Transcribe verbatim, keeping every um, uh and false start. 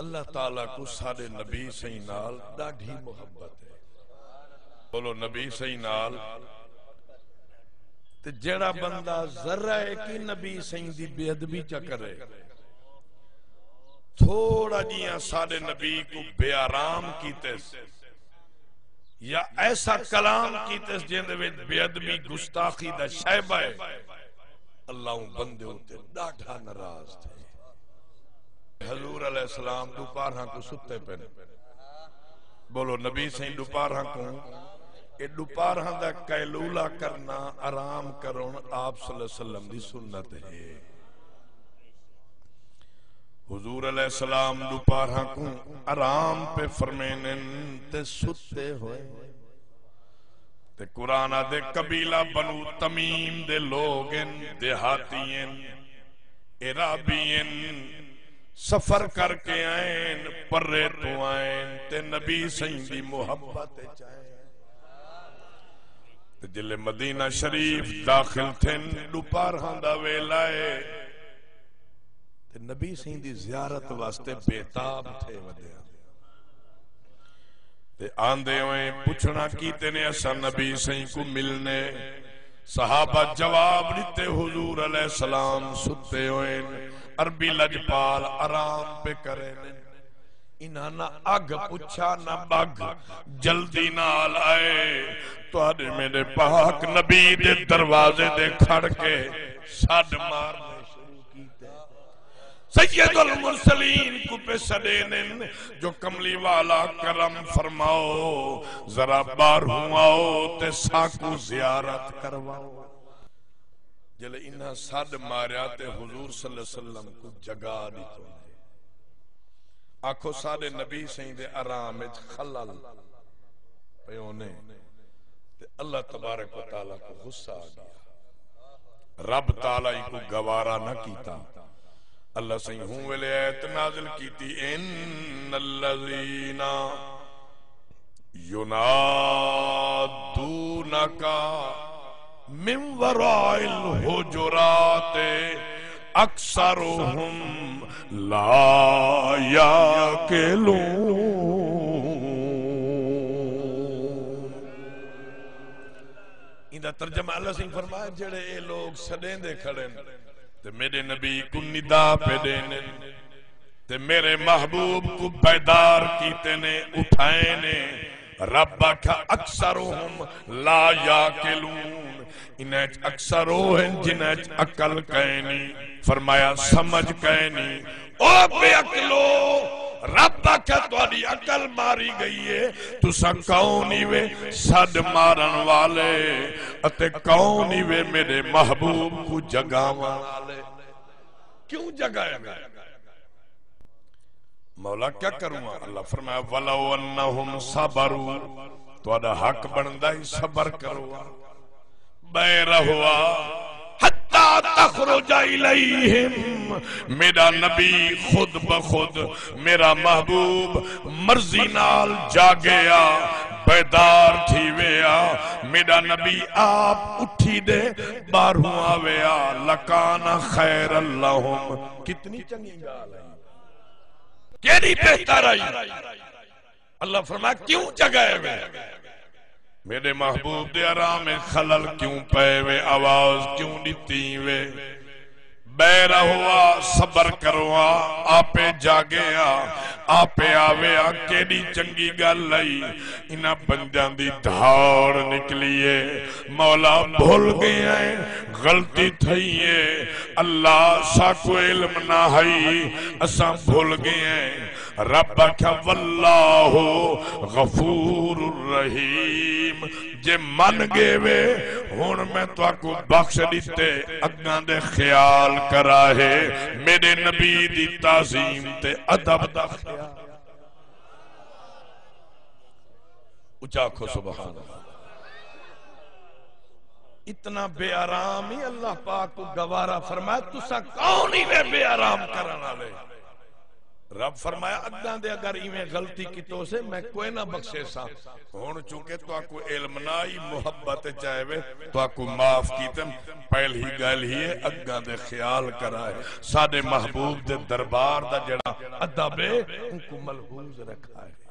اللہ تعالیٰ کوں ساݙے نبی سئیں نال ݙاڈھی محبت ہے۔ بولو نبی سئیں نال۔ تے جیڑھا بندہ ذرہ اک نبی سئیں دی بے ادبی چا کرے، تھوڑا جیہاں ساݙے نبی کوں بے آرام کیتس، یا ایسا کلام کیتس جیندے وچ بے ادبی، گستاخی دا شائبہ ہے، اللہ اوں بندے اتے ݙاڈھا ناراض تھئے۔ حضور علیہ السلام ݙوپہراں کوں ستے پن۔ بولو نبی سئیں ݙوپہراں کوں۔ اے ݙوپہراں دا قیلولہ کرنا، آرام کرݨ آپ صلی اللہ علیہ وسلم دی سنت ہے۔ حضور علیہ السلام ݙوپہراں کوں آرام پئے فرمیندن تے ستے ہوئے۔ تے قرآن آہدے قبیلہ بنو تمیم دے لوگ ہن، دیہاتی ہن، اعرابی ہن، سفر کر کے آئن، پرے توں آئن تے نبی سئیں دی محبت اچ آئن۔ تے جلے مدینہ شریف داخل تھن، ݙوپہراں دا ویلا ہے، تے نبی سئیں دی زیارت واسطے بے تاب تھئے ودے ہن۔ تے آندے ہوئے پچھݨا کیتے نے، اساں نبی سئیں کوں ملنے۔ صحابہ جواب ݙتے، حضور علیہ السلام ستے ہوئن، عربی لجپال آرام پئے کریندن۔ انہاں نہ اڳ پچھا نہ ٻڳ، جلدی نال آئے۔ تہاݙے میݙے پاک نبی دے دروازے دے کھڑ کے سݙ مارنے شروع کیتے۔ سید المرسلین کوں پئے سݙیندن جو کملی والا کرم فرماؤ، ذرا ٻاہروں آؤ تے ساکوں زیارت کرواؤ۔ جلے انہاں سݙ ماریا تے حضور صلی اللہ علیہ وسلم کوں جگا ݙتو۔ آکھو ساݙے نبی سئیں دے آرام اچ خلل پیونے تے اللہ تبارک و تعالیٰ کوں غصہ آ ڳیا۔ رب تعالیٰ اینکوں گوارا نہ کیتا۔ اللہ سئیں ہوں ویلے آیت نازل کیتی، ان الذین ینادونک من وراء الحجرات اکثرهم لا یعقلون۔ ایندا ترجمہ اللہ سئیں فرمایا، جڑے اے لوگ سڈیندے کھڑن تے میڈے نبی کوں ندا پے ڈیندن، تے میرے محبوب کوں بیدار کیتے نے، اٹھائے نے۔ رب آکھیا، اکثرهم لا یعقلون، انہاں اچ اکثر او ہن جنہاں اچ عقل کائنی۔ فرمایا، سمجھ کائنی۔ او بے عقلو، رب آکھیا، تہاڈی عقل ماری گئی ہے، تساں کون ہی وے سڈ مارن والے، اتے کون ہی وے میرے محبوب کوں جگاون والے؟ کیوں جگایا میں؟ مولا کیا کروں؟ اللہ فرمایا، ولو انہم صبروا، تہاڈا حق بندا ہی صبر کرو۔ بے رہوا، حتی تخرج الیہم، میرا نبی خود بخود، میرا محبوب مرضی نال جاگیا، بیدار تھی ویا، میرا نبی آپ اٹھی دے باہروں آویا، لکان خیر لہم، کتنی چنگی گال ہے۔ کیڑی بہتر آئی؟ اللہ فرمایا، کیوں جگائے وے؟ میرے محبوب دے آرام خلل کیوں پے وے؟ آواز کیوں ڈتی وے؟ بے رہوا، صبر کروا، آپے جاگیا، آپے آویا، کیڑی چنگی گل لئی۔ انہاں بندیاں دی دھاڑ نکلی ہے۔ مولا بھل گئے ہیں، غلطی تھئی ہے۔ اللہ ساکو علم نہ ہئی، اساں بھل گئے ہیں۔ رب آکھیا، واللہ غفور رحیم، جے من گئے وے، ہن میں تہاکوں بخش ڈتے، اگاں دے خیال کرا ہے، میرے نبی دی تعظیم تے ادب دا خیال۔ اچا آکھو سبحان اللہ۔ اتنا بے آرام ہی اللہ پاک کوں گوارا فرمایا، تساں کون ہی وے بے آرام کرن والے؟ رب فرمایا، اگاں دے اگر ایویں غلطی کیتوسے، میں کوئے نہ بخشیساں۔ ہݨ چونکہ تہاکوں علم نہ آئی، محبت اچ آئے وے، تہاکوں معاف کیتم۔ پہلی ڳالھ ہی ہے، اگاں دے خیال کرائے۔ ساݙے محبوب دے دربار دا جڑا ادب ہے، اونکوں ملحوظ رکھائے۔